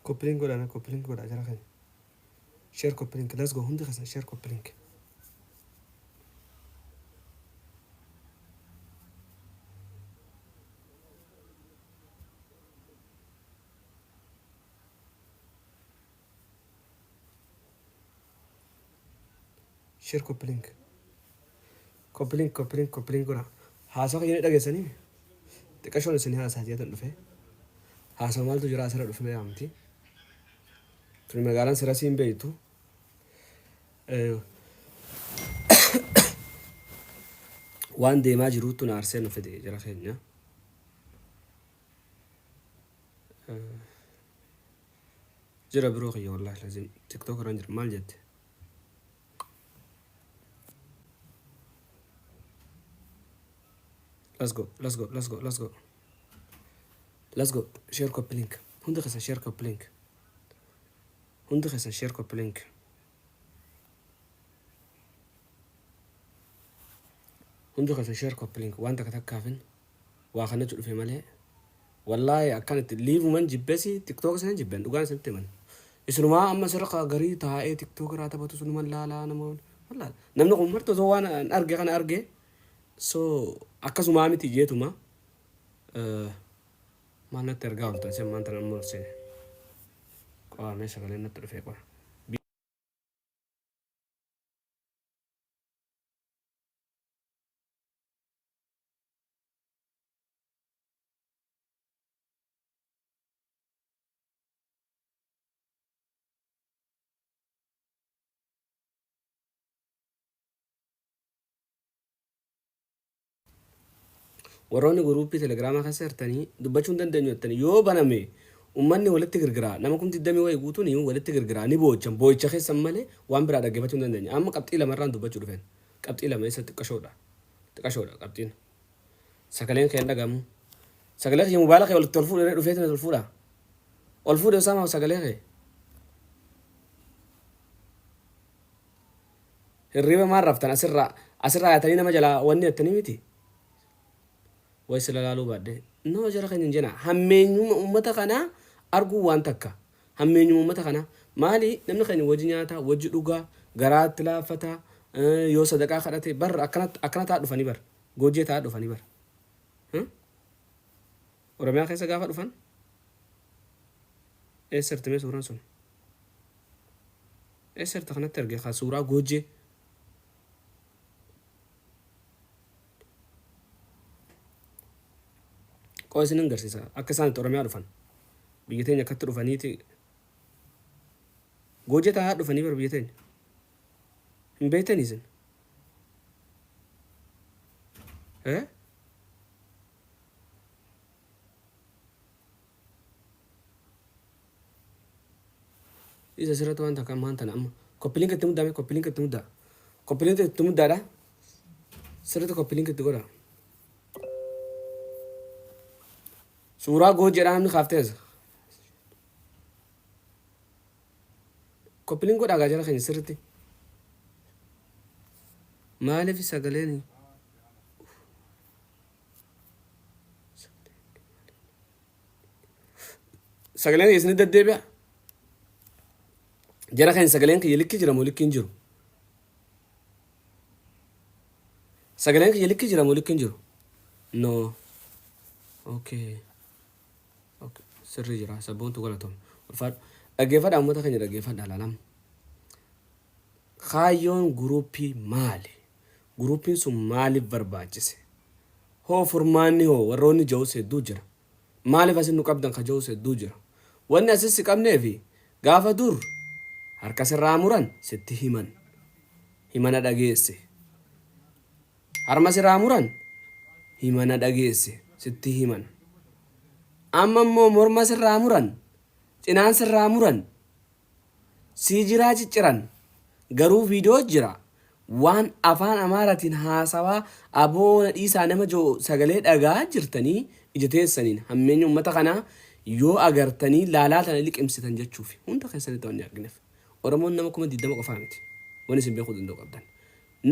Copy link godhaa copy link godhaa jara keenya. Share copy link let's go hundi keessan share copy link. Share copy link. Copy link copy link copy link godhaa. Haasawa kiyya ni dhageessanii? Xiqqashoon isin haasaa jeetan dhufe. Haasawa maaltu jira asirra dhufe yaamti. Tuni magaalaan sirasii hin beektu. Waan deemaa jiruutu na arsee nu fide jara keenya. Jira biroo kiyya wallaahi lazim tiktok irraan jira maal jette? Let's go, let's go, let's go, let's go. Let's go. Share copy link. Hundi keessan share copy link. Hundi keessan share copy link. Hundi keessan share copy link. Waan takka takkaafin waa kanatu dhufe malee. Wallaahi akkanatti liivuman jibbesi tiktook isaan jibben dhugaan isinitti himan. Isinumaa amma sirra garii taa'ee tiktook irraa taphatu sunuman laalaa nama wallaahi namni kun marti osoo waan an arge kana arge so akkasumaa miti jeetuma maal natti ergaa ooltan isin maanta nan morsine qo'amee sagaleen natti dhufee qo'a. Warroonni guruuppii telegiraamaa keessa jirtanii dubbachuu hin dandeenyu jettanii yoo baname ummanni walitti girgiraa nama kumti digdamii wayii guutuun walitti girgiraa ni boochan boo'icha keessan malee waan biraa dhaggeeffachuu hin dandeenye. Amma qabxii lamarraan dubbachuu dhufeen qabxii lama isa xiqqashoodha xiqqashoodha qabxiin. Sagaleen kee hin dhagahamu. Sagalee kiyya mobaayila kee walitti ol fuudhee dhufee ol fuudha. Ol fuudhe Osaamaa sagalee kee. Hirriba maal raftan asirraa asirraa yaatanii nama jalaa wanni jettanii miti. Way sila laaluu baadhee. No jara keenya hin jenaa. Hammeenyuma uummata kanaa arguu waan takka. Hammeenyuma uummata kanaa. Maali namni keenya wajji nyaataa, wajji dhugaa, garaatti laaffataa, yoo sadaqaa kadhate bar akkana akkana ta'a dhufanii bar. Goojjee ta'a dhufanii bar. Oromiyaa keessa gaafa dhufan eessa jirti mee suuraan sun? Eessa jirta kanatti arge ka suuraa goojjee. Qoo isin agarsiisa akka isaan itti Oromiyaa dhufan. Biyya teenya akkatti dhufaniiti goojjee taa'aa dhufanii bar biyya teenya. Hin beektanii isin? Eh? Isa asirratti waan takka ammaan tana amma koppiliinka itti muddaame koppiliinka itti muddaa koppiliinka itti muddaadha sirriitti koppiliinka itti godha suuraa goo jedhaa namni kaaftee as koppiliin godhaa gaa jara keenya sirriitti maaliif sagaleen Sagaleen kiyya isinit deddeebi'a? Jara keenya sagaleen kiyya likki jira moo likki hin jiru? Sagaleen kiyya likki jira moo likki hin jiru? No. Okay. Okay. Sirrii jira. Sabboontu galatoom. Ulfaadhu. Dhaggeeffadhaa uummata keenya dhaggeeffadhaa laalam. Kaayyoon guruuppii maali? Guruuppiin sun maaliif barbaachise? Hoo furmaanni hoo warroonni ja'us hedduu jira. Maaliif asin nu qabdan ka ja'us hedduu jira. Wanni asis si qabneefi gaafa dur harka sirraa muran sitti himan. Himana dhageesse. Harma sirraa muran himana dhageesse sitti himan. Amma immoo morma sirraa muran cinaan sirraa muran Sii jiraa cicciran garuu video jira waan afaan amaaratiin haasawaa aboo na dhiisaa nama ji'u sagalee dhagaa jirtanii ija teessaniin hammeenya ummata kanaa yoo agartanii laalaa tana liqimsitan jechuufi hunda keessanitti wanni argineef oromoon nama 20,000 qofaa miti wanni isin beekuu danda'u qabdan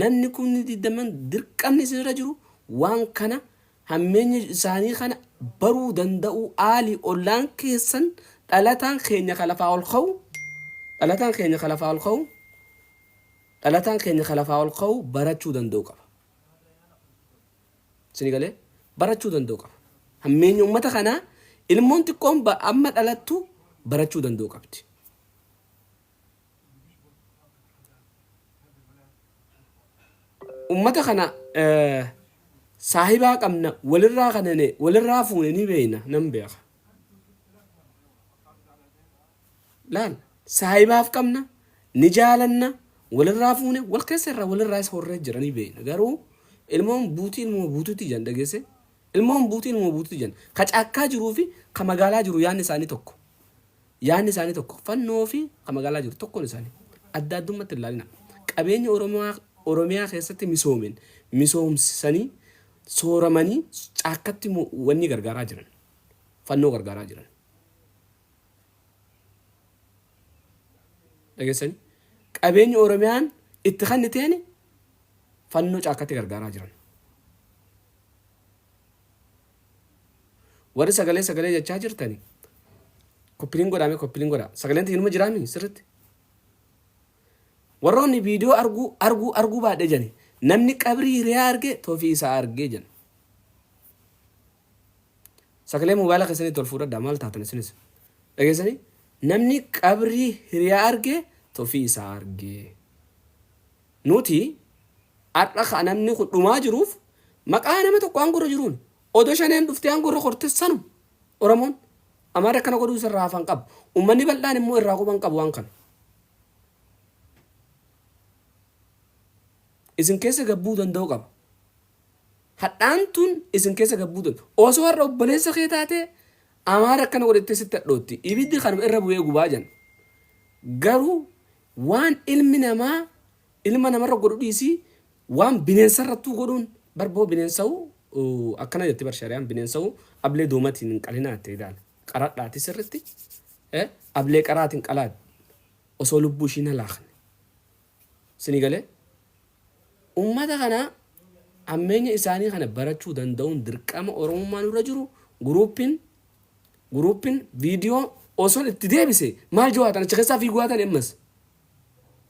namni kumni digdamman dirqamni isinirra jiru waan kana Hammeenya isaanii kana baruu danda'uu aalii ollaan keessan Dhalataan keenya ka lafaa ol ka'u, dhalataan keenya ka lafaa ol ka'u, dhalataan keenya ka lafaa ol ka'u barachuu danda'u qaba. Isinii galee? Barachuu danda'u qaba. Hammeenya uummata kanaa ilmoon xiqqoon amma dhalattu barachuu danda'u qabdi. Ummata kana saahibaa qabna walirraa kanane walirraa fuune ni beeyna nan beeka. Laal saahibaaf qabna ni jaalanna walirraa fuune wal keessa irraa walirraa isa horree jira ni beeyna garuu ilmoon buutii ilmoo buutuutti jan dhageesse ilmoon buutii ilmoo buutuutti jan ka caakkaa jiruu fi ka magaalaa jiru yaanni isaanii tokko. Yaadni isaanii tokko. Fannoo fi ka magaalaa jiru tokkoon isaanii. Adda addummatti hin laalina. Qabeenya Oromiyaa Oromiyaa keessatti misoomeen misoomsanii sooramanii caakkatti wanni gargaaraa jiran. Fannoo gargaaraa jiran. Dhageessanii? Qabeenya Oromiyaan itti kenniteen fannoo caakkatti gargaaraa jiran. Warri sagalee sagalee jechaa jirtani koppiliin godhaa mee koppiliin godhaa. Sagaleen tiyya numa jiraami sirritti. Warroonni viidiyoo arguu arguu arguu baadhe jani namni qabrii hiriyaa arge tofii isaa argee jan. Sagalee moobaayila keessanitti ol fuudhadhaa maal taatan isinis. Dhageessanii namni qabrii hiriyaa arge tofii isaa argee. Nuti har'a ka namni kun dhumaa jiruuf maqaa nama tokko aangorra jiruun odoo shaneen dhuftee aangorra korte sanu Oromoon Amaarri akkana godhuu isarraa hafan qabu. Uummanni bal'aan immoo irraa quban qabu waan kana. Isin keessa gabbuu danda'u qaba. Hadhaan tun isin keessa gabbuu danda'u. Osoo har'a obboleessa kee taatee Amaara akkana godhettee sitti hadhootti. Ibiddi kanuma irra bu'ee gubaa jenna. Garuu Waan ilmi namaa ilma namarra godhu dhiisii waan bineensarrattuu godhuun bar boo bineensawu akkana jetti bar shari'aan bineensawu ablee doomatiin hin qalinaa itti ilaala qaradhaati sirritti ablee qaraatiin qalaa osoo lubbuu ishiin halaakne sinii galee ummata kana hammeenya isaanii kana barachuu danda'uun dirqama oromummaa nurra jiru guruuppiin Guruuppin viidiyoo osoon itti deebise maal jawaatan achi keessaa fiiguu haatan ammas.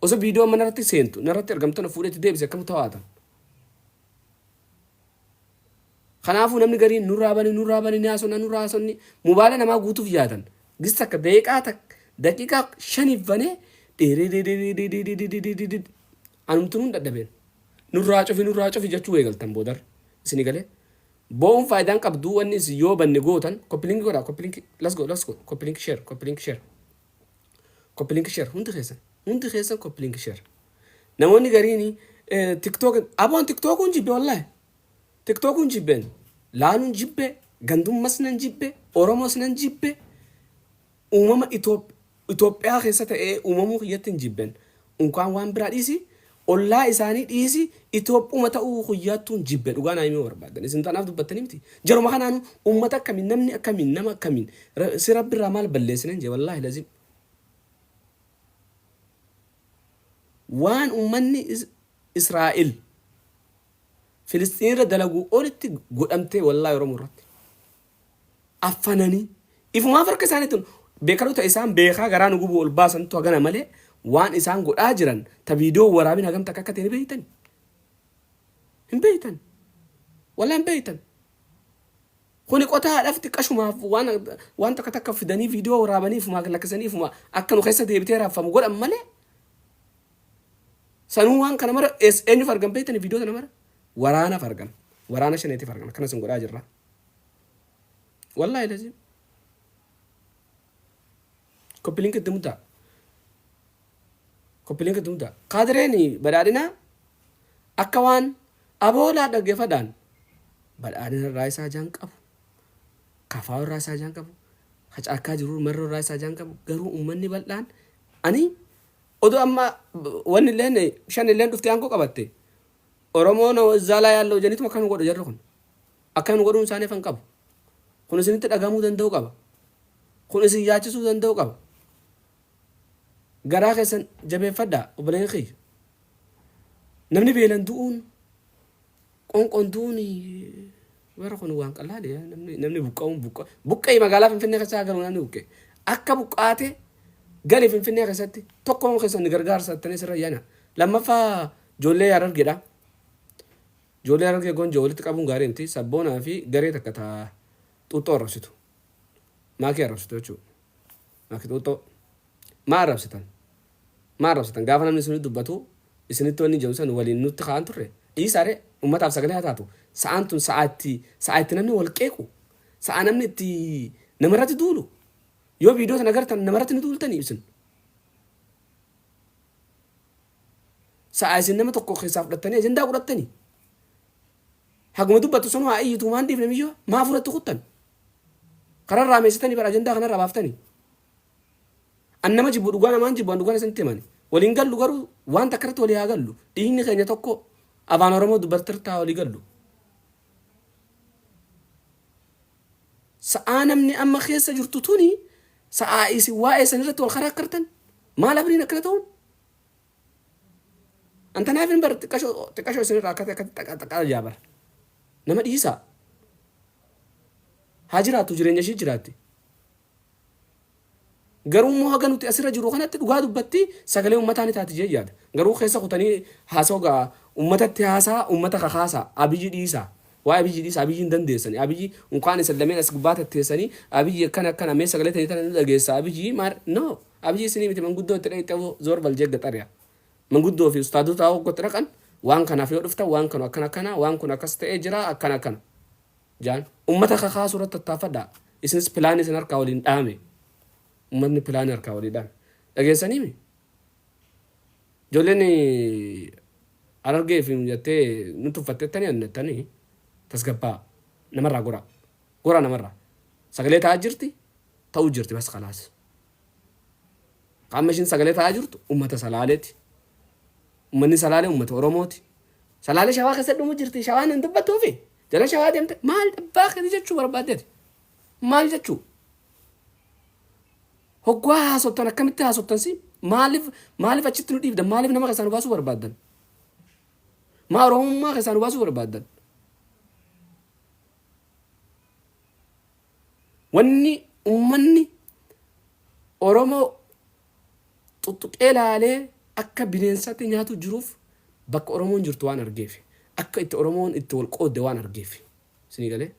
Osoo viidiyoo amma narratti seentu narratti argamtu na fuudhee itti deebise akkam tawaatan. Kanaafuu namni gariin nurraa bani nurraa bani ni haasonna nurraa haasonni mobaayila namaa guutuuf yaatan. Gis takka daqiiqaa takka daqiiqaa shaniif banee dheereedeedeedeedeedeedeedeedeedee anumtunuun dadhabeen. Nurraa cufi nurraa cufi jechuu eegaltan boodarra. Isinii galee. Boo'uun faayidaa hin qabdu wanni isin yoo banne gootan copy link godhaa copy link let's go let's go copy link share copy link share copy link share hundi keessan hundi keessan copy link share namoonni gariin tiktok aboon tiktookuun jibbe wallahi tiktookuun jibbeen laaluun jibbe gandummas nan jibbe oromos nan jibbe Uumama Itoophiyaa keessa ta'ee uumamuu kiyyatti hin jibben. Unkaan waan biraa dhiisi, ollaa isaanii dhiisi Itoophuma ta'uu kiyyaattuun jibbe dhugaa naa himuu barbaaddan. Isin tanaaf dubbattanii miti. Jaruma kanaanu uummata akkamiin namni akkamiin nama akkamiin si rabbi irraa maal balleessinen jee wallaahi lazim. Waan uummanni Israa'el Filisxiin irra dalaguu olitti godhamtee wallaahi Oromoo irratti. Affananii ifumaaf harka isaaniitiin beekanuu ta isaan beekaa garaa nu gubuu ol baasantu hagana malee waan isaan godhaa jiran ta viidiyoo waraabin hagam takka akka ta'e ni beeytan. Hin beeytan. Walaa hin beeytan. Kuni qotaadhaaf xiqqashumaaf waan waan takka takka fidanii viidiyoo waraabanii ifumaa lakkisanii ifuma akka nu keessa deebitee raaffamu godhan malee sanuu waan kana mara eenyuuf argan beeytani viidiyoo kana mara waraanaaf argan waraana shaneetiif argan akkana isin godhaa jirra. Wallaahi lazim. Copy link itti muddaa. Copy link itti muddaa. Kaadireen badhaadhinaa akka waan aboolaa dhaggeeffadhaan badhaadhina irraa isaa jaan qabu. Kafaa irraa isaa jaan qabu. Hacaakkaa jiru marroo irraa isaa jaan qabu. Garuu uummanni bal'aan ani odoo amma wanni illeen shan illeen dhuftee aangoo qabatte Oromoon zaalaa yaalloo jedhaniituma akkana godhu jarri kun. Akkana nu godhuun isaanii afan qabu. Kun isinitti dhagahamuu danda'u qaba. Kun isin yaachisuu danda'u qaba. Garaa keessan jabeeffadhaa obboleeyyan kiyya. Namni beelan du'uun qonqoon du'uun bara kun waan qallaali namni namni buqqa'uun buqqa buqqa'e magaalaa Finfinnee keessaa garuu namni buqqa'e. Akka buqqaate gali Finfinnee keessatti tokkoon keessan ni gargaarsa jettanii sirra yaana. Lammaffaa ijoollee Harargeedha. Ijoollee Harargee gonjoo walitti qabuun gaarii miti. Sabboonaa fi garee takka ta xuuxxoo arrabsitu. Maakii arrabsitu jechuudha. Maakii xuuxxoo. Maa arrabsitan? Maa arrabsitan? Gaafa namni isinitti dubbatu isinitti wanni jedhu san waliin nutti ka'an turre. Dhiisaa ree ummataaf sagalee haa taatu. Sa'aan tun sa'aa itti sa'aa itti namni wal qeequ. Sa'aa namni itti namarratti duulu. Yoo viidiyoo sana agartan namarratti ni duultanii isin. Sa'aa isin nama tokko keessaa fudhattanii ajandaa godhattanii. Haguma dubbattu sanuu haa iyyitu maan dhiifne miyyoo maa furatti kuttan. Kararraa meessitanii bara ajandaa kanarraa baaftanii. An nama jibbu dhugaa namaan jibbu an dhugaan isinitti himani. Waliin gallu garuu waan takka irratti walii haa gallu. Dhiigni keenya tokko afaan Oromoo dubbattirta haa walii gallu. Sa'aa namni amma keessa jirtu tuni sa'aa isin waa'ee san irratti wal karaakkartan maal abriin akkana ta'uun? An tanaaf hin bar xiqqashoo xiqqashoo isinirraa akkati akkati xaqa xaqa jaa bar. Nama dhiisaa. Haa jiraattu jireenya ishii jiraatti. Garuu immoo haga nuti asirra jirru kanatti dhugaa dubbatti sagalee ummataa ni taati jee yaada. Garuu keessa kutanii haasa'u gaa ummatatti haasaa ummata kakaasaa Abiyyi dhiisaa. Waa'ee Abiyyi dhiisaa Abiyyi hin dandeessani. Abiyyi unkaan isin lameen as gubbaa tatteessanii Abiyyi akkana akkana mee sagalee tanii tana ni dhageessa Abiyyi maar no Abiyyi isinii miti manguddoo itti dhayxee zoor bal jee gaxariya. Manguddoo fi ustaadota hoggatti dhaqan waan kanaaf yoo dhuftan waan kanu akkana akkana waan kun akkas ta'ee jira akkana akkana. Jaan ummata kakaasuu irratti tattaaffadhaa. Isinis pilaanii isin harkaa waliin dhaame. Ummatni pilaanii harkaa walii dhaame. Dhageessaniimi? Ijoolleen Harargee fi jettee nu tuffattettanii annettanii tasgabbaa namarraa goraa. Goraa namarraa. Sagalee ta'aa jirti ta'uu jirti bas kalaas. Qaama ishiin sagalee ta'aa jirtu ummata Salaaleeti. Ummanni Salaalee ummata Oromooti. Salaalee Shawaa keessa dhumu jirti. Shawaan hin dubbattuufi. Jala Shawaa deemte maal abbaa keeti jechuu barbaaddeeti. Maal jechuu? Hoggaa haasoftan akkamitti haasoftan si? Maaliif maaliif achitti nu dhiibdan? Maaliif nama keessaa nu baasuu barbaaddan? Maa Oromummaa keessaa nu baasuu barbaaddan? Wanni ummanni Oromoo xuxxuqee laalee akka bineensaatti nyaatu jiruuf bakka Oromoon jirtu waan argeef akka itti Oromoon itti wal qoodde waan argeef. Isinii galee?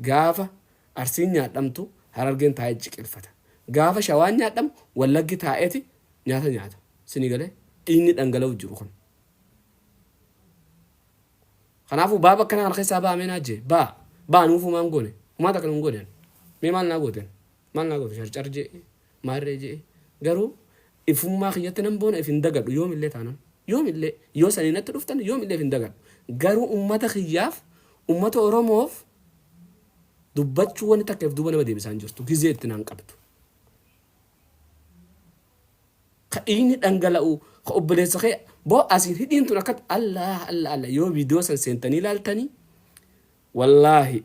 Gaafa Arsiin nyaadhamtu Harargeen taa'ee ciqilfata. Gaafa Shawaan nyaadhamu Wallaggi taa'eeti nyaata nyaata. Isinii galee? Dhiigni dhangala'u jiru kun. Kanaafuu baaba akkanaa kana keessaa ba'a mee naa jee ba'a ba'a nuufuu maan goone humaa takka nun goone ani mee maal naa goote ani maal naa goote sharcar jee maarree jee garuu ifummaa kiyyatti nan boona if hin dagadhu yoomillee taanan yoomillee yoo sanii natti dhuftan yoomillee if hin dagadhu garuu ummata kiyyaaf ummata Oromoof dubbachuu wanni takka if duuba nama deebisaa hin jirtu gizee itti naan qabdu. Ka dhiigni dhangala'u ka obboleessa kee boo asiin hidhiin tun akkat Allah Allah Allah yoo viidiyoo san seentanii ilaaltanii wallaahi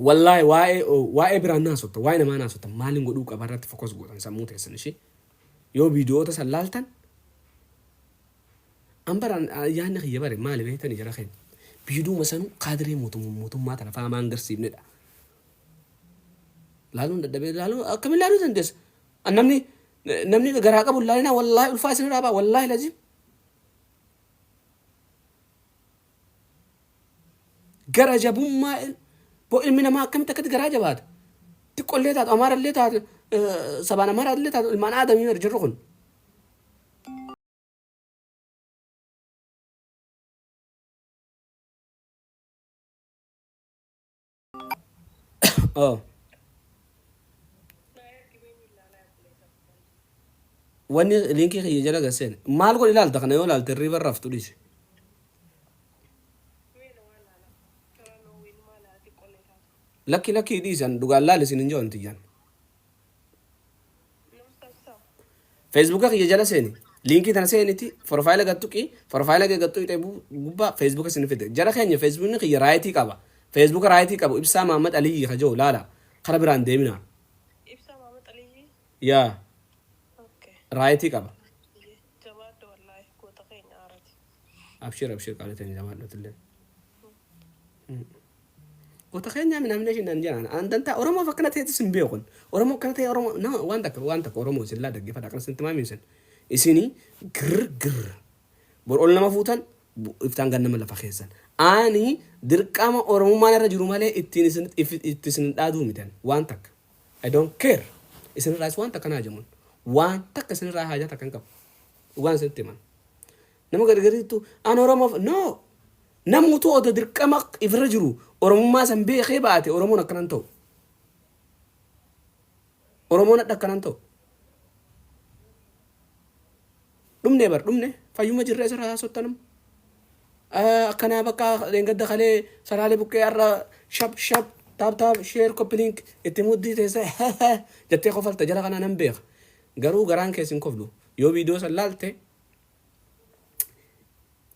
wallaahi waa'ee waa'ee biraan naasotta waa'ee namaa naasotta maaliin godhuu qaba irratti focus gootan sammuu teessan ishee yoo viidiyoota san laaltan an bara yaadni kiyya bare maali beektanii jara keenya viidiyooma sanuu kaadiree mootummaa tana fa'aa maan garsiifnedha laaluun dadhabee laaluu akkamiin laaluu dandeessa Namni namni garaa qabu hin laalinaa wallaahi ulfaa isin irraa ba'a wallaahi laziim. Gara jabummaa boo ilmi namaa akkamitti akkatti garaa jabaata. Xiqqollee taatu amaarallee taatu sabaan amaarallee taatu ilmaan aadamii jirru kun. Oh. Wanni liinkii kiyya jala gad seene. Maal godhi ilaalta kana yoo ilaalte hirriiba irra raftu dhiisi. Lakki lakki dhiisi an dhugaan laali isin hin jedhu tiyyaan. Feesbuuka kiyya jala seeni. Liinkii tana seeniti forfaayila gad tuqi forfaayila kee gad tuqxe gubbaa feesbuuka isin fide. Jara keenya feesbuukni kiyya raayitii qaba. Feesbuuka raayitii qabu Ibsaa Mahammad Aliyyi ka jiru laala. Kara biraan deemina. Ibsaa Mahammad Aliyyi. Yaa Okay. raayitii qaba. Jabaadhu wallaahi goota keenya aarati. Abshir abshir qaalii teenya jabaadhu atillee. Goota keenyaa minaamination naan jedhan. An dantaa Oromoof akkana ta'etis hin beekun. Oromoo akkana ta'e Oromoo nama waan takka waan takka Oromoo isin laa dhaggeeffadha akkana isinitti maamiin isin. Isini gir gir. Bor ol nama fuutan iftaan gan nama lafa keessan. Ani dirqama Oromummaan irra jiru malee ittiin isin itti isin dhaaduu mitan waan takka. I don't care. Isin irraas waan takka naa jamun. Waan takka isin irraa haajaa takka hin qabu. Dhugaan isinitti himan. Nama gargariitu an Oromoof no. Namuutu odoo dirqama ifirra jiru Oromummaa san beekee baate Oromoon akkanan ta'u. Oromoon hadha akkanan ta'u. Dhumne bar dhumne fayyuma jirree asirra haasottanum. Akkanaa bakka dheengadda kalee salaalee buqqee har'a shap shap taap taap sheer copy link itti muddii teessa jettee kofalta jala kanaa nan beeka. Garuu garaan keessa hin koflu. Yoo viidiyoo san laalte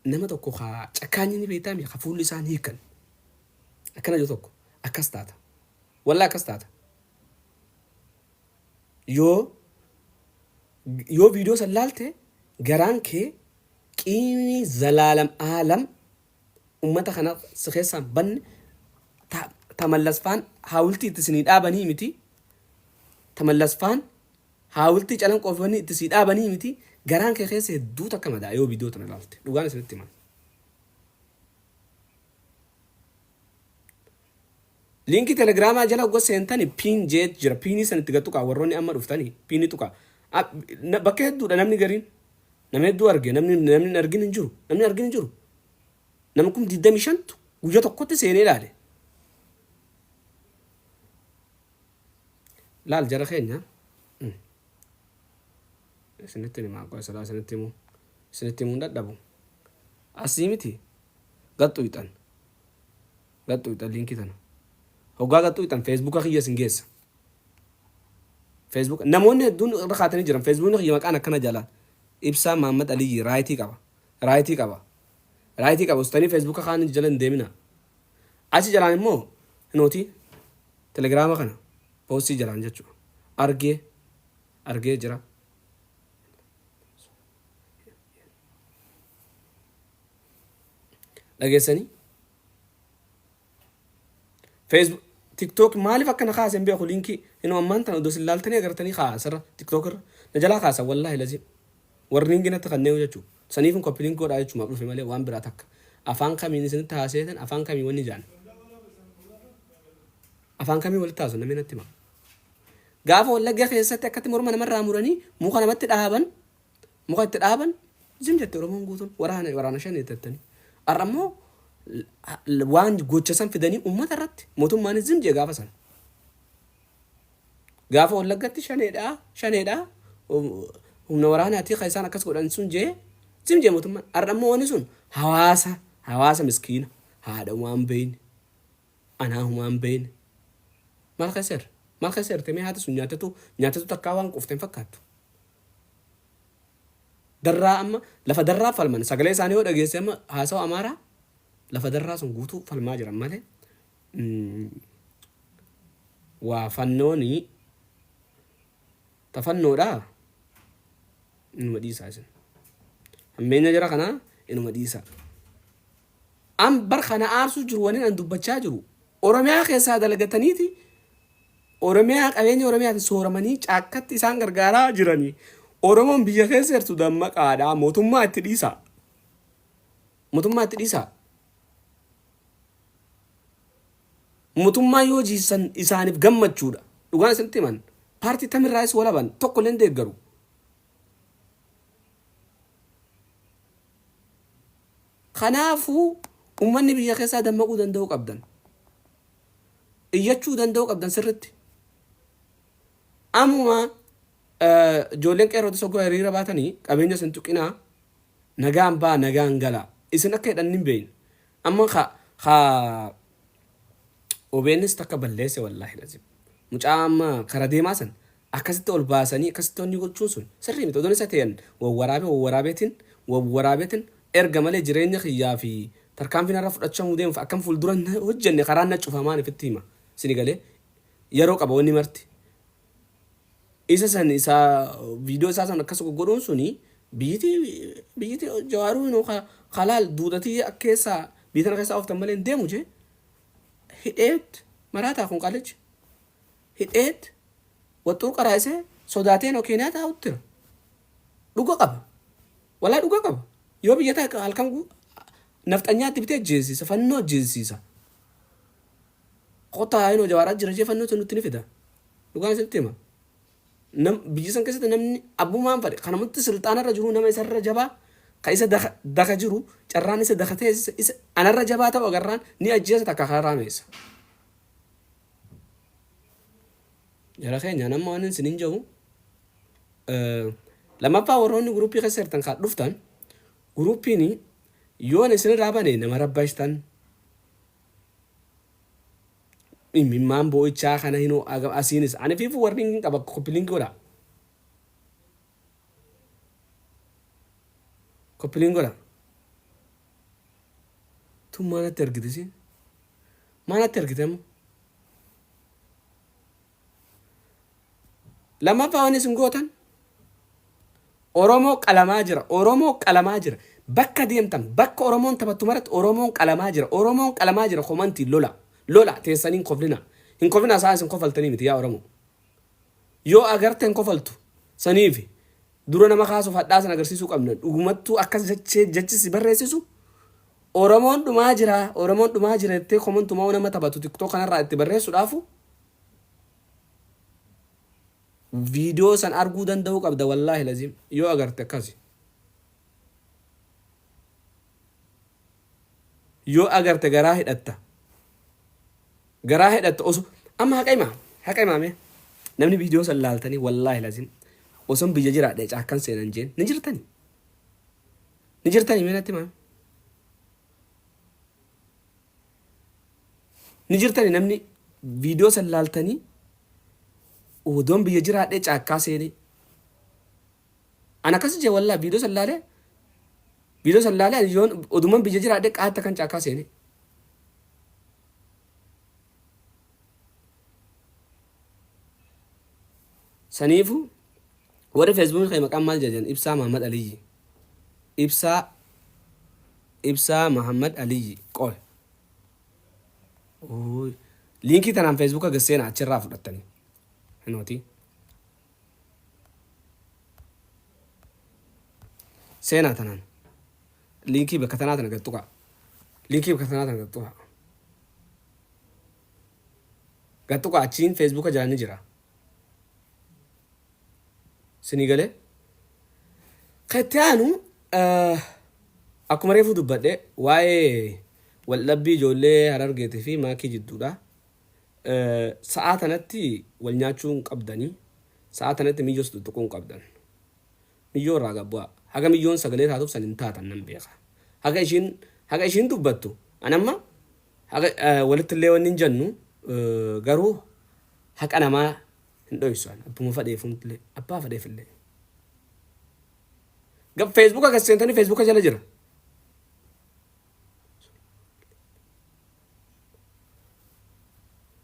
nama tokko ka cakkaanyi ni beektaa mi ka fuulli isaan hiikan akkana jiru tokko akkas taata wallaa akkas taata yoo yoo viidiyoo san laalte garaan kee qiimii zalaalam aalam ummata kana si keessaan banne ta ta mallasfaan haawultii itti isinii dhaabanii miti ta mallasfaan Haawultii calanqoo fi wanni itti sii dhaabanii miti garaan kee keessa hedduu takka madaa yoo viidiyoo tana ilaalte dhugaan isinitti hima. Liinkii telegiraamaa jala ogga seentani piin jeet jira piinii san itti gad tuqaa warroonni amma dhuftani piinii tuqaa. Bakka hedduudha namni gariin nama hedduu arge namni namni hin argin hin jiru namni argin hin jiru. Nama kum 25tu guyya tokkotti seenee ilaale. Laal jara keenya isinitti himaa qoy silaa isinitti himu isinitti himuun dadhabu asii miti gaxxuyxan gaxxuyxan liinkii tana hoggaa gaxxuyxan feesbuuka kiyya isin geessa feesbuuk namoonni hedduun irra kaatanii jiran feesbuukni kiyya maqaan akkana jala ibsaa Maammad Aliyyi raayitii qaba raayitii qaba raayitii qaba ustanii feesbuuka kaan jala hin deemina achi jalaan immoo nootii Telegiraama kana poostii jalaan jechuudha. Argee argee jira. Dhageessanii? Facebook TikTok maaliif akka na kaase hin beeku liinkii inuu ammaan tana odoo isin laaltanii agartanii kaa asirra TikTok irra na jalaa kaasa wallaahi lazim warniingi natti kannee jechuudha. Saniifin copy link godhaa jechumaaf dhufe malee waan biraa takka. Afaan kamiin isinitti haaseetan afaan kamiin wanni jaan. Afaan kamiin walitti haasofna mee natti himaa. Gaafa Wallagga keessatti akkatti morma namarraa muranii muka namatti dhaaban muka itti dhaaban zim jette Oromoon guutuun waraana waraana shan jettanii. Har'a immoo waan gocha san fidanii uummata irratti mootummaanis zim jee gaafa san. Gaafa Wallaggatti shaneedha shaneedha humna waraanaatii kan isaan akkas godhan sun jee zim jee mootummaan. Har'a immoo wanni sun hawaasa hawaasa miskiina haadha waan beeyne anaa humaa hin beeyne. Maal keessa jirra? Maal keessa jirti mee haati sun nyaatetu nyaatetu takkaa waan quufte hin fakkaattu. Darraa amma lafa darraa falman sagalee isaanii yoo dhageesse amma haasawa Amaaraa lafa darraa sun guutuu falmaa jiran malee waa fannooni tafannoodhaa inuma dhiisaa isin. Hammeenya jara kanaa inuma dhiisaa. An bar kana aarsuu jiru wanin an dubbachaa jiru Oromiyaa keessaa dalagataniiti Oromiyaa qabeenya Oromiyaatiin sooramanii caakkatti isaan gargaaraa jiranii Oromoon biyya keessa jirtu dammaqaadha mootummaa itti dhiisaa mootummaa itti dhiisaa mootummaa yoo jiisan isaaniif gammachuudha dhugaan isinitti himan paartii tamirraayis walaban tokko illee hin deeggaru. Kanaafuu ummanni biyya keessaa dammaquu danda'uu qabdan. Iyyachuu danda'uu qabdan sirritti. Ammuma ijoolleen qeerrootis hoggoo hiriira baatanii qabeenya isin tuqinaa nagaan baa nagaan galaa. Isin akka hidhan hin beekne. Amma ka ka OBNs takka balleesse wallaahi lazim. Mucaa amma kara deemaa san akkasitti ol baasanii akkasitti wanni gochuun sun sirrii miti. Odoon isa ta'een wawwaraabee wawwaraabeetiin wawwaraabeetiin erga malee jireenya kiyyaa fi tarkaanfiin irra fudhachamuu deemuuf akkam fuuldura hin hojjenne karaan na cufamaan ifitti hima. Sini galee yeroo qaba wanni marti. Isa san isa viidiyoo isaa san akkas godhuun suni biyyiti biyyiti jawaaruu inuu kalaal duudatii keessaa biyya tana keessaa ooftan malee hin deemu jee. Hidheet maraataa kun qalichi. Hidheet waxxuu qaraa'isee sodaatee noo Keeniyaa taa'utti jira. Dhuga qaba. Walaa dhuga qaba. Yoo biyya taa'e halkan nafxanyaatti bitee ajjeesiisa, fannoo ajjeesiisa. Kottaa inoo jawaaraa jira jee fannoo nutti ni fida. Dhugaan isinitti hima. Nam, biyya san keessatti namni abbumaan fadhe kanamatti silxaanarra jiru nama isarra jabaa ka isa daka, daka jiru carraan isa dakatee isa, isa anarra jabaa ta'u agarraan ni ajjeesa takka karaa meessa. Jara keenya nama waan isinin jedhu lammaffaa warroonni guruppii keessa jirtan kan dhuftan guruppiin yoon isinirraa bane nama rabbashtan imimmaan boo'ichaa kana hinoo asiinis ani fiifu warri hin qaba koppiliinki godha koppiliin godha tun maalatti argite siin maalatti argite amma Lammaffaa wanni isin gootan Oromoo qalamaa jira. Oromoo qalamaa jira. Bakka deemtan bakka Oromoon taphattu maratti Oromoon qalamaa jira. Oromoon qalamaa jira komantii lola. Lola teessanii hin koflina. Hin koflina isaan isin kofaltanii miti yaa Oromoo. Yoo agarte hin kofaltu saniifi dura nama kaasuuf hadhaa san agarsiisuu qabna. Dhugumattuu akkas jechee jechi si barreessisu Oromoon dhumaa jira. Oromoon dhumaa jira jettee komantumaa nama taphatu tiktok kanarraa itti barreessuudhaafu Viidiyoo san arguu danda'uu qabda wallaahi laziim yoo agarte akkasi. Yoo agarte garaa hidhatta. Garaa hidhatta osoo amma haqa himaa haqa himaa mee namni viidiyoo san laaltanii wallaahi laziim oson biyya jiraadhe caakkan seenan jeen ni jirtani. Ni jirtani mee natti himaa. Ni jirtani namni viidiyoo san laaltanii odoon biyya jiraadhee caakkaa seenee. An akkas jee wallaa viidiyoo san laalee viidiyoo san laalee ani yoon oduman biyya jiraadhee qaatta kan caakkaa seenee. Saniifu warri feesbuukii kee maqaan maal jedhan Ibsaa Mahammad Aliyyi. Ibsaa Ibsaa Mahammad Aliyyi qoy. Ooy. Liinkii tanaan feesbuuka gad seenaa achirraa fudhattanii. Hinooti. Seenaa tanaan. Liinkii bakka tanaa tana gad tuqaa. Liinkii bakka tanaa tana gad tuqaa. Gad tuqaa achiin feesbuuka jala ni jira. Sinii galee? Kan itti aanu akkuma reefuu dubbadhe waa'ee waldhabbii ijoollee Harargeetii fi Maakii jidduudha. Sa'aa tanatti wal nyaachuu hin qabdanii. Sa'aa tanatti miyyoos tuttuquu hin qabdan. Miyyoo irraa gad bu'aa. Haga miyyoon sagalee taatuuf san hin taatan nan beeka. Haga ishiin haga ishiin dubbattu an amma haga walitti illee wanni hin jennu garuu haqa namaa hin dhoysu an abbuma fadheefumtillee abbaa fadheefillee. Feesbuuka gad seentanii feesbuuka jala jira.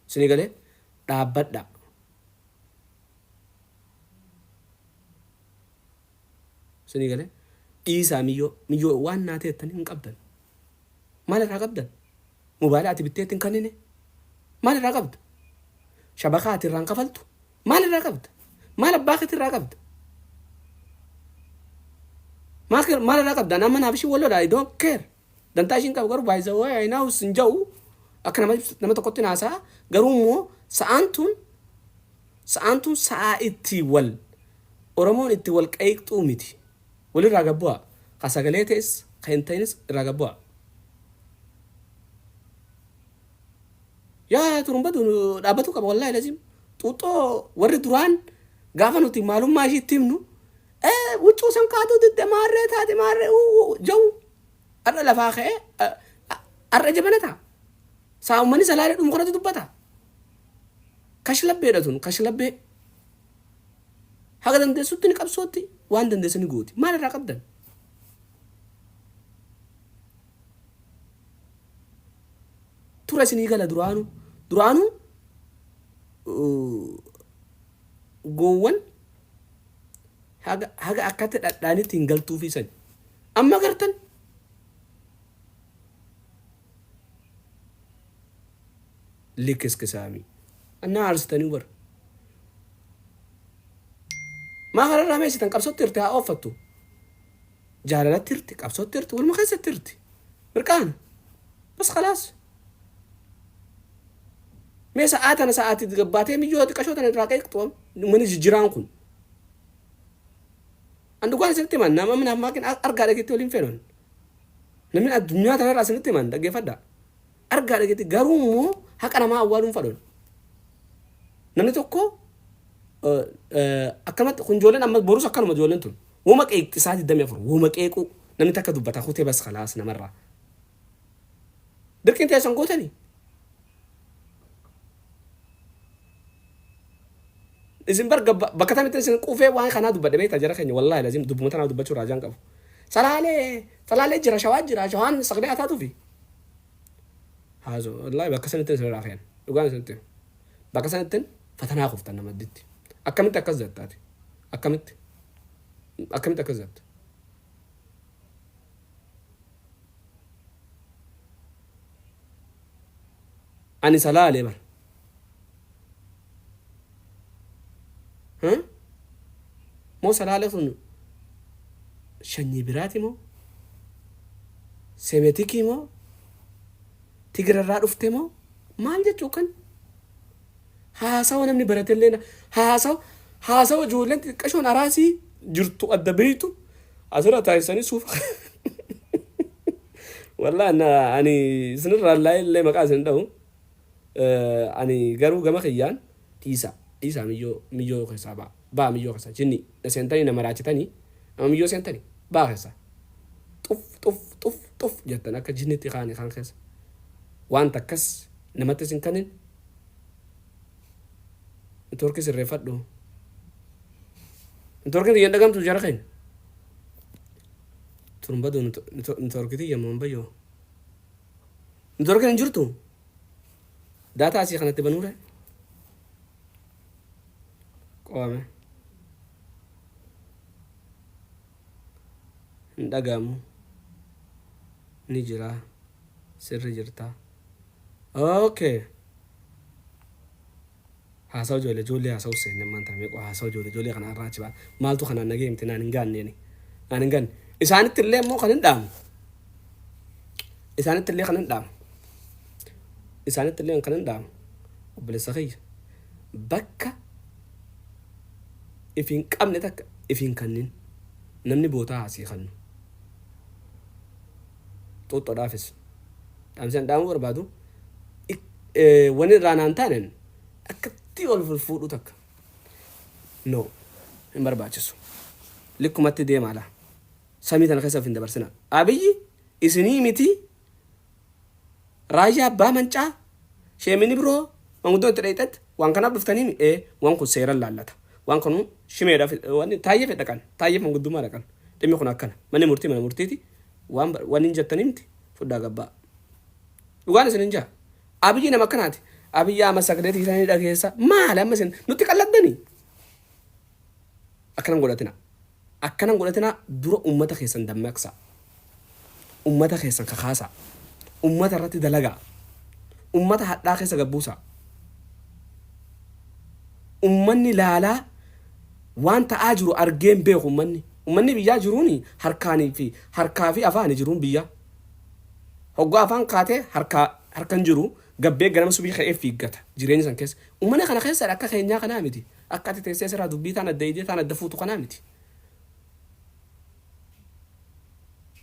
Isinii galee dhaabbadha. Isinii galee dhiisaa miyyoo miyyoo waan naa teettan hin qabdan. Maal irraa qabdan? Mobaayila ati bitteetti hin kannine. Maal irraa qabda? Shabakaa ati irraan kafaltu maal irraa qabda? Maal abbaa keetti irraa qabda? Maal maal irraa qabda? Nama naaf ishii wal lola I don't care. Dantaa ishiin qabu garuu by the way I know sin ja'u akka nama nama tokkotti naasaa garuu immoo sa'aan tun sa'aan tun sa'aa itti wal Oromoon itti wal qeeqxuu miti. Walirraa gad bu'aa. Ka sagalee ta'es ka hin ta'inis irraa gad bu'aa. Yaa turumbatu dhaabbatu qaba wallaahi lazim. Xuuxxoo warri duraan gaafa nuti maalummaa ishii itti himnu huccuu san kaatuu didde maarree taate maarree jau har'a lafaa ka'ee har'a jabana ta'a. Saa uummanni salaalee dhumu kanatti dubbata. Kashlabbeedha tun kashlabbee. Haga dandeessutti ni qabsootti waan dandeesse ni gooti. Maal irraa qabdan? Tura isinii gala duraanu. Duraanu goowwan haga haga akkatti dhadhaanitti hin galtuufii sani. Amma gartan Likiskisaami. Annaa aarsitanii bar. Maa kanarraa meessitan qabsootti hirte haa ooffattu. Jaalalatti hirti, qabsootti hirti, waluma keessatti hirti. Mirqaana. Bas khalaas. Mee sa'aa tana sa'aati gabbaatee miyyoo xiqqashoo tana irraa qeeqxu mana jijjiraan kun. An dhugaan isinitti himan nama mana ammaa argaa dhageetti waliin fedhan. Namni addunyaa tanarraa isinitti himan dhaggeeffadha. Argaa dhageetti garuu immoo haqa namaa awwaaluun fadhan. Namni tokko akkamatti kun ijoolleen amma borus akkanuma ijoolleen tun woma qeeqxi isaa 24 woma qeequu namni takka dubbata kutee bas kalaas namarraa. Dirqiin teessan gootanii. Isin bar bakka tamitti isin quufee waan kanaa dubbadhe beektaa jara keenya wallaahi lazim dubbuma tanaa dubbachuu raajaan qabu. Salaalee salaalee jira shawaa jira shawaan sagalee haa taatuufi. Haazo wallaahi bakka sanitti isin irraa keen dhugaan isinitti bakka sanitti fatanaa kuftan nama ditti. Akkamitti akkas jettaati? Akkamitti? Akkamitti akkas jetta? Ani salaalee bar. Moo salaalee sun shanyii biraati moo? Semetikii moo? Tigrarraa dhufte moo? Maal jechuu kan? Haasawa namni baratellee haasawa haasawa ijoolleen xixiqqashoon araasii jirtu adda beeytu asirra taasisanii suufa. Wallaahi ani isinirraa illee maqaa isin dhahu. Ani garuu gama kiyyaan dhiisa dhiisaa miyyoo miyyoo keessaa ba'a ba'a miyyoo keessaa jinni na seentanii na maraachitanii amma miyyoo seentanii ba'a keessaa xuf xuf xuf xuf jettan akka jinnitti kaani kaan keessa waan takkas namatti isin kanin networkii sirreeffadhu networkiin tiyya hin dhagamtu jara keenya turun baduu networkii tiyya moo hin bayyoo networkiin hin jirtu. Daataa asii kanatti banuure. Qo'ame. Hin dhaga'amu. Ni jira. Sirri jirta. Okay. Haasawa ijoollee ijoollee haasa'u seenne ammaan tana meeqoo haasawa ijoollee ijoollee kana irraa achi ba'a. Maaltu kanaan nagee miti naan hin gaanneeni. Naan hin gaanne. Isaanitti illee immoo kan hin dhaamu. Isaanitti illee kan hin dhaamu. Isaanitti illee kan hin dhaamu. Obboleessa kiyya. Bakka if hin qabne takka if hin kannin. Namni bootaa haasii kannu. Xuuxxoodhaafis. Dhaamsi an dhaamuu barbaadu wani irraa naan taanen akkatti ol fuudhuu takka. No. Hin barbaachisu. Likkumatti deemaa laa. Samii tana keessa of hin dabarsinaa. Abiyyi isinii miti raayyaa abbaa mancaa sheemini biroo manguddoon itti dhayxet waan kanaaf dhuftanii ee waan kun seeran laallata. Waan kun shimeedhaaf wanni taayyeef dhaqan taayyeef manguddummaa dhaqan dhimmi kun akkana manni murtii mana murtiiti waan wanni hin jettanii miti fudhaa gabbaa. Dhugaan isin hin jaa. Abiyyi nama akkanaati. Abiyyi amma sagalee tiisanii dhageessa maali amma isin nutti qalladdanii. Akkanan godhatina. Akkanan godhatina dura ummata keessan dammaqsaa. Ummata keessan kakaasaa. Ummata irratti dalagaa. Ummata hadhaa keessa gabbuusaa. Ummanni laalaa waan ta'aa jiru argee hin beeku ummanni. Ummanni biyyaa jiruun harkaanii fi harkaa fi afaani jiruun biyyaa. Hoggaa afaan kaatee harkaa harkan jiru gabbee ganama subii ka'ee fiiggata jireenya san keessa. Ummana kana keessa akka keenyaa kanaa miti. Akka ati teessee asirraa dubbii taan adda idee taan adda fuutu kanaa miti.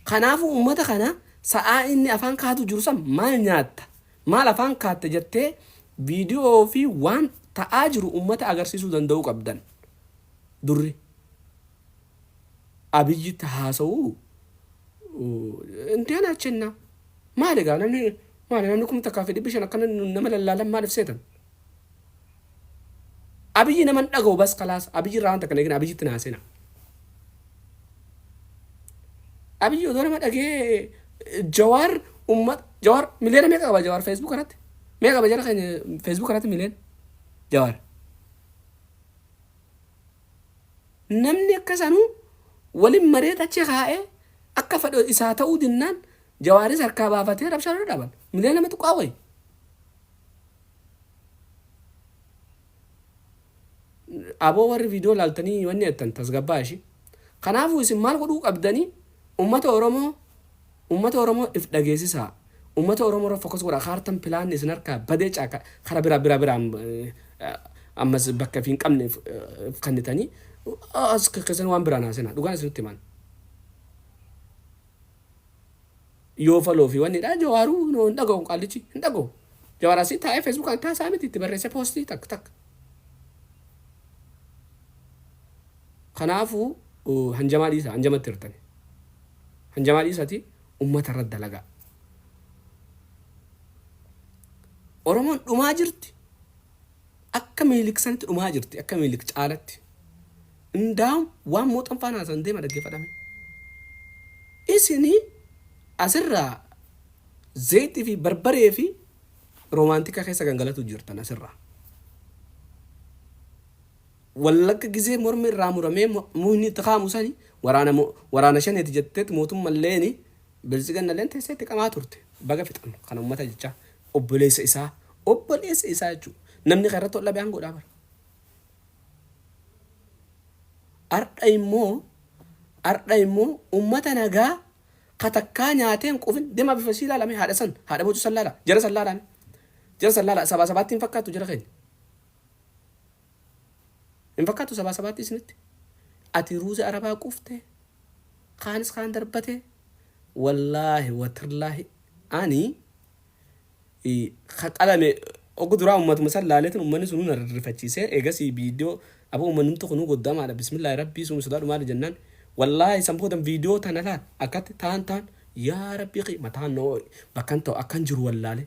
Kanaafuu ummata kana sa'aa inni afaan kaatu jiru san maal nyaatta? Maal afaan kaatta jettee viidiyoo fi waan ta'aa jiru ummata agarsiisuu danda'uu qabdan. Durri Abiyyitti haasa'uu inteen achinna. Maal egaa namni maal namni 1500 akkana nama lallaalan maaliif seetan? Abiyyi nama hin dhaga'u bas kalaas Abiyyi irraa waan takka hin eegina Abiyyitti naa seena. Abiyyi odoo nama dhagee Jawaar ummata Jawaar miliyoona meeqa qaba Jawaar Facebook irratti meeqa qaba jara keenya Facebook irratti miliyoona Jawaar. Namni akka sanuu waliin maree achi kaa'ee akka fedhu isaa ta'uu dinnaan Jawaaris harkaa baafatee rabshaa dura dhaaban miliyoona 2 tuqaa wayi. Aboo warri viidiyoo laaltanii wanni jettan tasgabbaa ishii. Kanaafuu isin maal godhuu qabdanii? Ummata Oromoo, ummata Oromoo if dhageessisaa. Ummata Oromoo irra focus godhaa. Kaartan pilaanni isin harkaa badee caaka kara bira bira biraan ammas bakka if hin qabne if kennitanii as keessan waan biraan haasina. Dhugaan isinitti himan. Yoo faloo fi wanni dha Jawaaruu no hin dhaga'u, qaallichi hin dhaga'u. Jawaar asii taa'ee feesbuukaan taasaa miti itti barreessee poostii takka takka. Kanaafuu hanjamaa dhiisa, hanjamatti hirtani. Hanjamaa dhiisati ummata irra dalagaa. Oromoon dhumaa jirti. Akka Minilik sanitti dhumaa jirti. Akka Minilik caalatti. Indaa'um waan mooxan faana haasan deema dhaggeeffadhame. Isini asirraa zayitii fi barbaree fi roomaantika keessa gangalatu jirtan asirraa. Wallagga gizee mormi irraa muramee muhni itti kaa'amu sani waraana waraana shaneeti jetteet mootummalleeni biltsiginnalleen teessee itti qamaa turte. Baga fixan kana ummata jechaa obboleessa isaa, obboleessa isaa jechuudha. Namni kan irratti ol dhabe aangoodhaa bara. Ardha immoo, ardha immoo ummata nagaa ka takkaa nyaatee hin quufin deemaa bifa isii ilaalame, haadha san, haadha bocu san laala, jara san laalame, jara san laala. Sabaa sabaatti hin fakkaattu, jara keenya hin fakkaattu sabaa sabaatti isinitti. Ati ruuza arabaa quufte, kaanis kaan darbate. Wallaahi watirlaahi, ani ka qalame oggu duraa ummatuma san laaleetin ummanni sunuu na rirrifachiisee. Eegasii viidiyoo aboo ummannumti kunuu goddamaadha, bismillaahi rabbii sumi sodaadhu maali jennaan, wallaahi san boodan viidiyoo tana laal akkatti taan taan, yaa rabbii kiyya, mataan na oo'e, bakkan ta'u akkan jiru wallaale,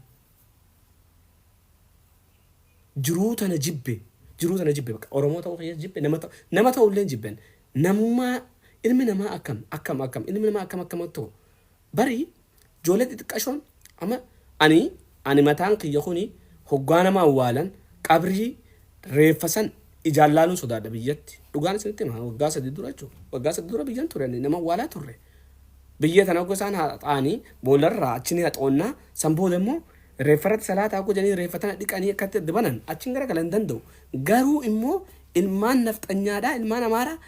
jiruu tana jibbe, jiruu tana jibbe, bakka Oromoo ta'uu kiyya jibbe, nama ta'u, nama ta'u illee jibben. Namummaa ilmi namaa akkam akkam akkam, ilmi namaa akkam akkam ta'u bari. Ijoollee xixiqqashoon amma ani mataan kiyya kuni hoggaa nama awwaalan qabrii reeffa san ijaan laaluun sodaadha biyyatti. Dhugaan isinitti hima, waggaa 3 dura jechuudha. Waggaa 3 dura biyyan ture, ani nama awwaalaa turre. Biyya tana hogga isaan haxaanii boolarraa achi ni haxoonnaa, san booda immoo reeffa irratti salaataa hogga jedhanii reeffa tana dhiqanii akkatti itti banan achiin gara galan hin danda'u. Garuu immoo ilmaan nafxanyaadhaa, ilmaan amaaraa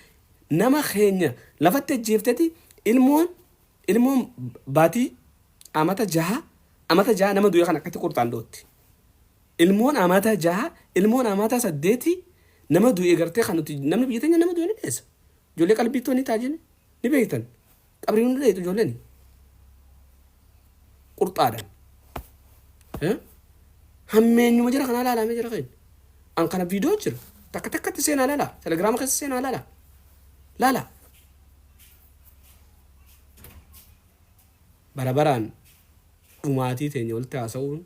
nama keenya lafatti ajjeefteti, ilmoon baatii amata jaha, amata jaha nama du'e kan akkatti qurxaan dhootti. Ilmoon amata 6, ilmoon amata 8 nama du'e gartee kan nuti namni biyya teenya nama du'e ni dheessa. Ijoollee qalbiittoo ni taajini ni beektan. Qabrii ni dheetu ijoolleen. Qurxaadhaan. Hammeenyuma jira kanaa laalamee jira keenya. An kana viidiyoo jira. Takka takkatti seenaa laala. Telegiraama keessa seenaa laala. Laala. Bara baraan dhumaatii teenya walitti haasa'uun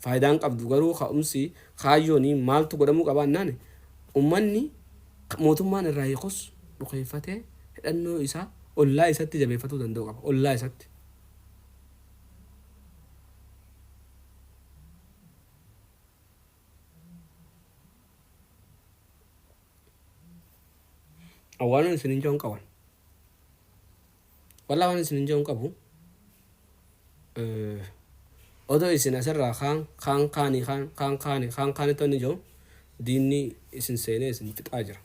faayidaan qabdu, garuu ka'umsi kaayyoon maaltu godhamuu qaba jennaan, ummanni mootummaan irraa hiikus dhukeeffatee hidhannoo isaa ollaa isatti jabeeffatuu danda'u qaba, ollaa isatti. Waan isin hin qaban. Wallah waan isin hin jedhu hin qabu. Odoo isin asirraa kaan kaan kaanii kaan kaan kaanii kaan kaanitti wanni jedhu diinni isin seenee isin fixaa jira.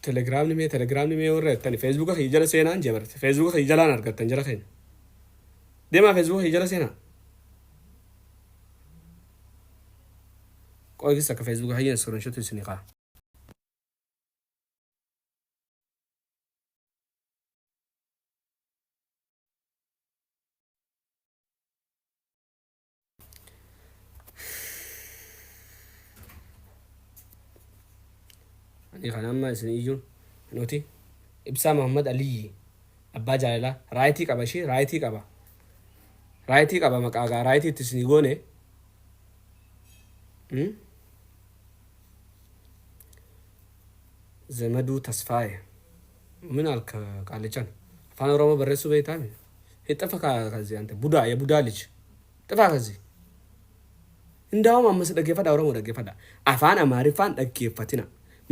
Telegiraamni mee, telegiraamni mee warra jettani feesbuuka kiyya jala seenaan jee barate, feesbuuka kiyya jalaan argattan. Jara keenya deemaa feesbuuka kiyya jala seenaa. Qoy keessa akka feesbuuka kiyya screenshot isinii kaa. Ani kan amma isin iyyuu nuti Ibsaa Muhammad Aliyyi abbaa jaalalaa raayitii qaba, ishee raayitii qaba, raayitii qaba, maqaa gaa raayitii itti isinii goone. Zemaduu Tasfaaye ምን አልክ? ቃልቻን afaan Oromoo barreessuu beektaa? ጥፋ ከዚህ አንተ ቡዳ፣ የቡዳ ልጅ፣ ጥፋ ከዚህ። Indaawam ammas dhaggeeffadha, Oromoo dhaggeeffadha, afaan Amaariffaan dhaggeeffatina.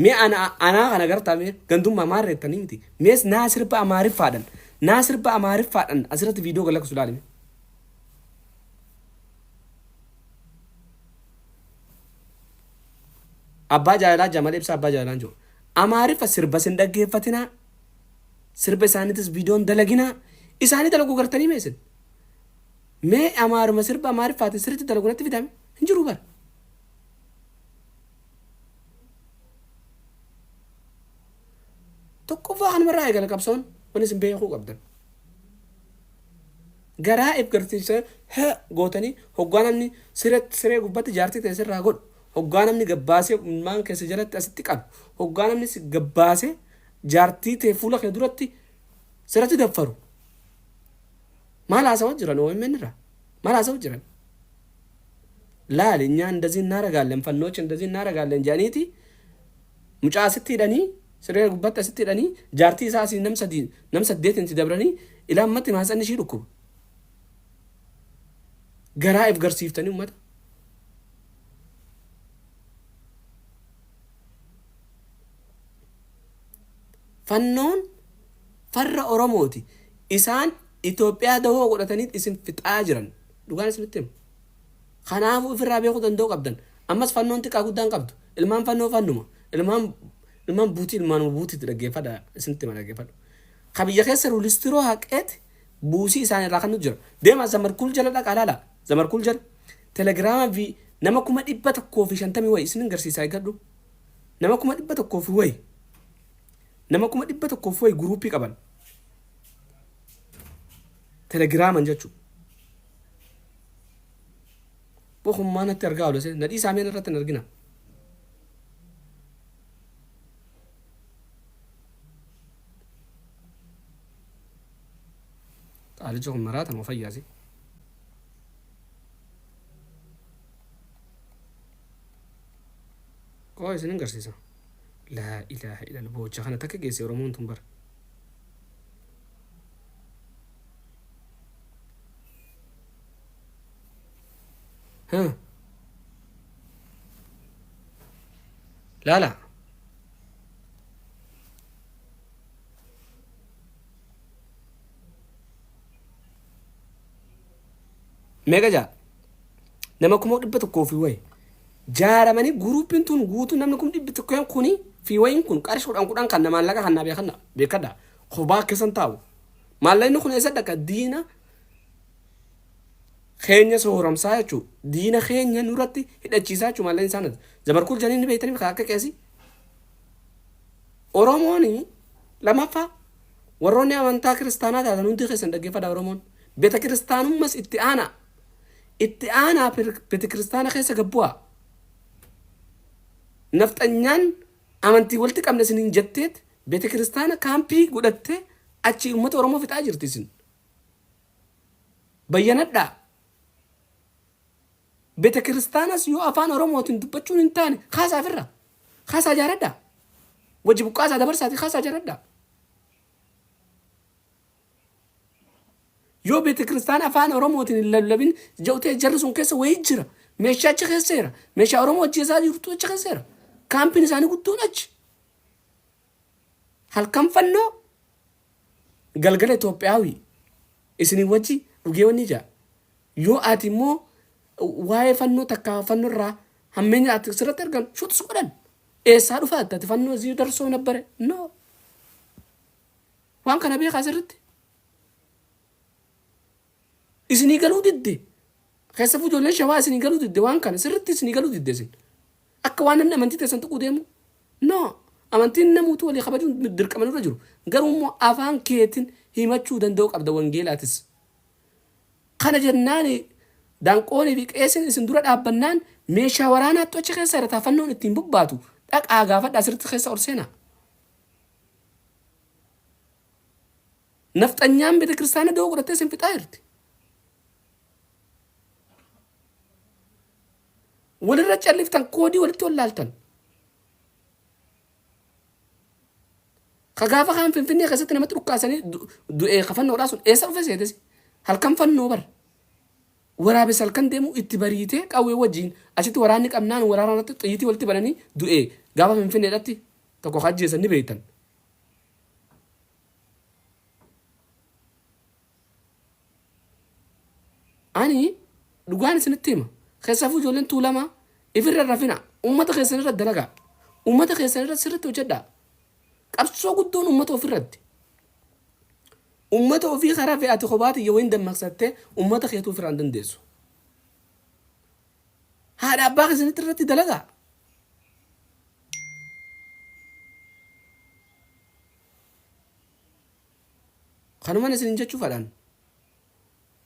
Mee ana anaa kana gartaa mee gandummaa maal reettanii miti, mees naa sirba Amaariffaadhan, naa sirba Amaariffaadhan asirratti viidiyoo galakkisu ilaalime. Abbaa jaalalaa jaa malee ibsaa abbaa jaalalaa hin jiru. Amaariffa sirba sin dhaggeeffatinaa. Sirba isaaniitis viidiyoon dalaginaa. Isaanii dalagu gartanii mee isin? Mee amaaruma sirba amaariffaatiin sirriitti dalagu natti fidame hin jiru bara. Tokkoffaa kanumarraa eegala qabsoon wanni isin beekuu qabdan. Garaa if garsiisa h gootanii hoggaa namni siree siree gubbatti jaartii tee sirraa godhu hoggaa namni gabbaasee ilmaan keessa jalatti asitti qabu hoggaa namni si gabbaasee jaartii tee fuula kee duratti sirratti daffaru maal haasawa jiran OMN irraa maal haasawa jiran laali እኛ እንደዚህ እናደርጋለን ፈኖች እንደዚህ እናደርጋለን jedhaniiti mucaa asitti hidhanii siree gubbatti asitti hidhanii jaartii isaa asii nam sadii nam saddeetiin itti dabranii ilaa ammatti maatsanni ishii dhukkuba. Garaa if garsiiftanii ummata. Fannoon farra Oromooti. Isaan Itoophiyaa dahoo godhatanii isin fixaa jiran. Dhugaan isinitti hima. Kanaafuu ifirraa beekuu danda'uu qabdan. Ammas fannoon xiqqaa guddaan qabdu. Ilmaan fannoo fannuma. Ilmaan ilmaan buutii ilmaanuma buutiitti dhaggeeffadha isinitti hima dhaggeeffadhu. Ka biyya keessa jiru listiroo haqeeti buusii isaan irraa kan jira. Deema zamarkuul jala dhaqaa laala. Zamarkuul jala. Telegiraama fi nama 150,000 wayi isin garsiisaa eeggadhu. Nama 100,000 fi wayi. Nama 100,000 fi wayi guruupii qaban. Telegiraaman jechuudha. Bokummaa natti argaa oolu nadhii saameen irratti hin argina. Qaalichi kun maraata moo fayyaasi? Qoo isin hin garsiisa. Laa ilaaha illallah boocha kana takka geesse Oromoon tun bara. Haa. Laala. Meeqa jaa? Nama 100,000 fi wayi. Jaaramanii guruupiin tun guutuu namni 100,000 kuni fi wayiin kun qarshii kudhan kudhan kan maallaqa kan naa beekadha. Beekadha. Kophaa keessan taa'u. Maallaqni kun eessa dhaqa? Diina keenya sooramsaa jechuudha. Diina keenya nurratti hidhachiisaa jechuudha maallaqni isaan. Zabarkuul janii ni beektanii akka qeesii. Oromoon lamaffaa warroonni amantaa kiristaanaa taatan hundi keessan dhaggeeffadhaa Oromoon. Beeta kiristaanummas itti aanaa. Itti aanaa beeta kiristaana keessa gabbu'aa. Nafxanyaan amantii walitti qabna isiniin jetteet beeta kiristaana kaampii godhattee achi uummata Oromoo fixaa jirti isin. Bayyanadhaa. Beeta kiristaanas yoo afaan Oromootiin dubbachuun hin taane kaasaa ofirraa. Kaasaa jaaradhaa. Wajji buqqaasaa dabarsaatii kaasaa jaaradhaa. Yoo beeta kiristaana afaan Oromootiin hin lallabin jedhutee jarri sun keessa wayii jira. Meeshaa achi keessa jira. Meeshaa Oromoo ajjeesaa jirtu achi keessa jira. Kaampiin isaanii guddoon achi. Halkan fannoo galgala Itoophiyaawii isinii wajji dhugee wanni jaa. Yoo ati immoo waa'ee fannoo takka fannoo irraa hammeenya ati sirratti argan shuutus godhan. Eessaa dhufa ati fannoo zii darsoo nabbare? No. Waan kana beekaa sirritti. Isinii galuu didde. Keessafuu ijoolleen shawaa isinii galuu didde waan kana sirritti isinii galuu didde isin. Akka waan namni amantii teessan tuquu deemu. No. Amantiin namuutu walii kabajuun dirqama nurra jiru. Garuu immoo afaan keetiin himachuu danda'uu qabda wangeelaatis. Kana jennaan daanqoonii fi qeesiin isin dura dhaabbannaan meeshaa waraanaattu achi keessa irra taafannoon ittiin bubbaatu dhaqaa gaafadhaa sirritti keessa ol seenaa. Nafxanyaan beeta kiristaana da'oo godhattee isin fixaa jirti. Walirra calliftan koodii walitti wallaaltan. Ka gaafa kaan Finfinnee keessatti namatti dhukkaasanii du'ee ka fannoodhaa sun eessa dhufe seetesi? Halkan fannoo bar. Waraabessa halkan deemu itti bariitee qawwee wajjin achitti waraanni qabnaan waraana irratti xiyyitii walitti bananii du'ee gaafa Finfinneedhatti tokko ka ajjeesan ni beektan. Ani dhugaan isinitti hima. Keessaafuu ijoolleen tuulamaa Ifirra hin rafina. Ummata keessan irra dalagaa. Ummata keessan irra sirriitti hojjedhaa. Qabsoo guddoon ummata ofirratti. Ummata ofii karaa fe'ate kophaa tiyya wayin dammaqsattee ummata keetuu ofirraa hin dandeessu. Haadha abbaa keessanitti irratti dalagaa. Kanuman isinin jechuu fadhaan.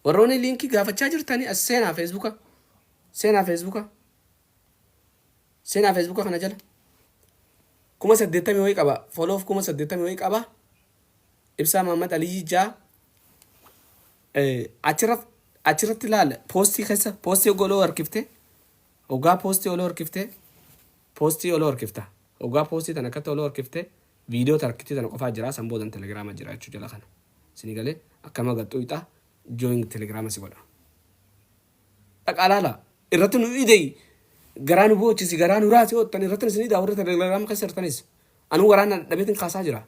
Warroonni liinkii gaafachaa jirtanii as seenaa feesbuuka. Seenaa feesbuuka. Seenaa feesbuuka kana jala. 80,000 wayii qaba. Foloof 80,000 wayii qaba. Ibsaa Mahammad Aliyyi jaa. Achirra achirratti ilaala. Poostii keessa poostii ogoloo harkifte. Hoggaa poostii oloo harkifte. Poostii oloo harkifta. Hoggaa poostii tana akkatti oloo harkifte. Viidiyoo tarkitii tana qofaa jira. San boodan telegiraama jira jechuu jala kana. Isinii galee akkama gad xuyxa join telegiraama si godha. Dhaqaa laala. Irratti nu idei. Garaa nu boochisi garaa nu raasi oottan irratti isin idaa warri telegiraama keessa jirtanis. Anuu garaa na dhabeetin kaasaa jira.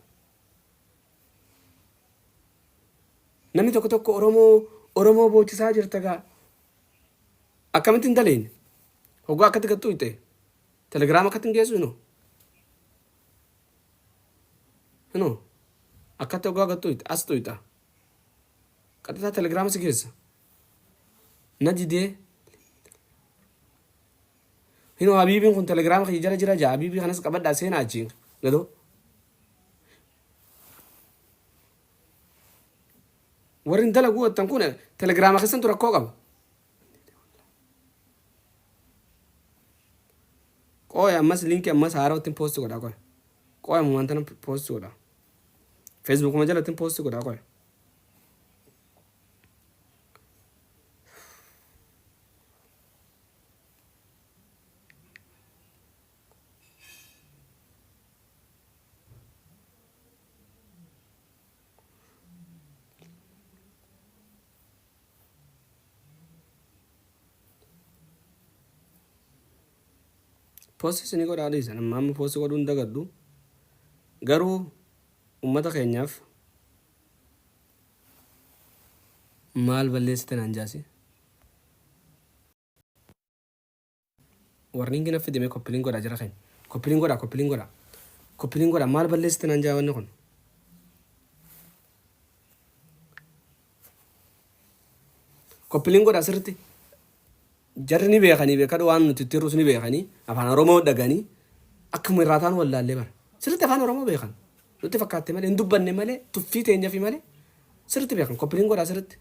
Namni tokko tokko Oromoo Oromoo boochisaa jirta gaa. Akkamitti hin daleene? Hoggaa akkatti gad xuyxe. Telegiraama akkatti hin geessu hinoo. Hinoo. Akkatti hoggaa gad xuyxe as xuyxa. Qaxxitaa telegiraama si geessa. Na didee. Hinoo Habiibiin kun telegiraama kiyya jala jira jaa Habiibii kanas qabadhaa seenaa achiin gadoo. Warri hin dalaguu jettan kun telegiraama keessantu rakkoo qaba. Qooya ammas liinkii ammas haarawatti poosti godhaa qoya. Qooya ammumaan tana poosti godhaa. Feesbuukuma jalatti poosti godhaa qoya. Posti isinii godhaa dhiisan amma amma posti godhuu hin dagadhu garuu ummata keenyaaf maal balleessite naan jaasi. Warning na fide mee koppiliin godhaa jara keenya. Koppiliin godhaa koppiliin godhaa. Koppiliin godhaa maal balleessite naan jaa wanni kun. Koppiliin godhaa sirriitti. Jarri ni beekanii beekadhu waan nuti itti jirrus ni beekanii afaan Oromoo dhaganii akkuma irraa taanu wallaallee bara. Sirriitti afaan Oromoo beekan. Nutti fakkaatte malee hin dubbanne malee tuffii teenyafi malee sirriitti beekan koppiliin godhaa sirriitti.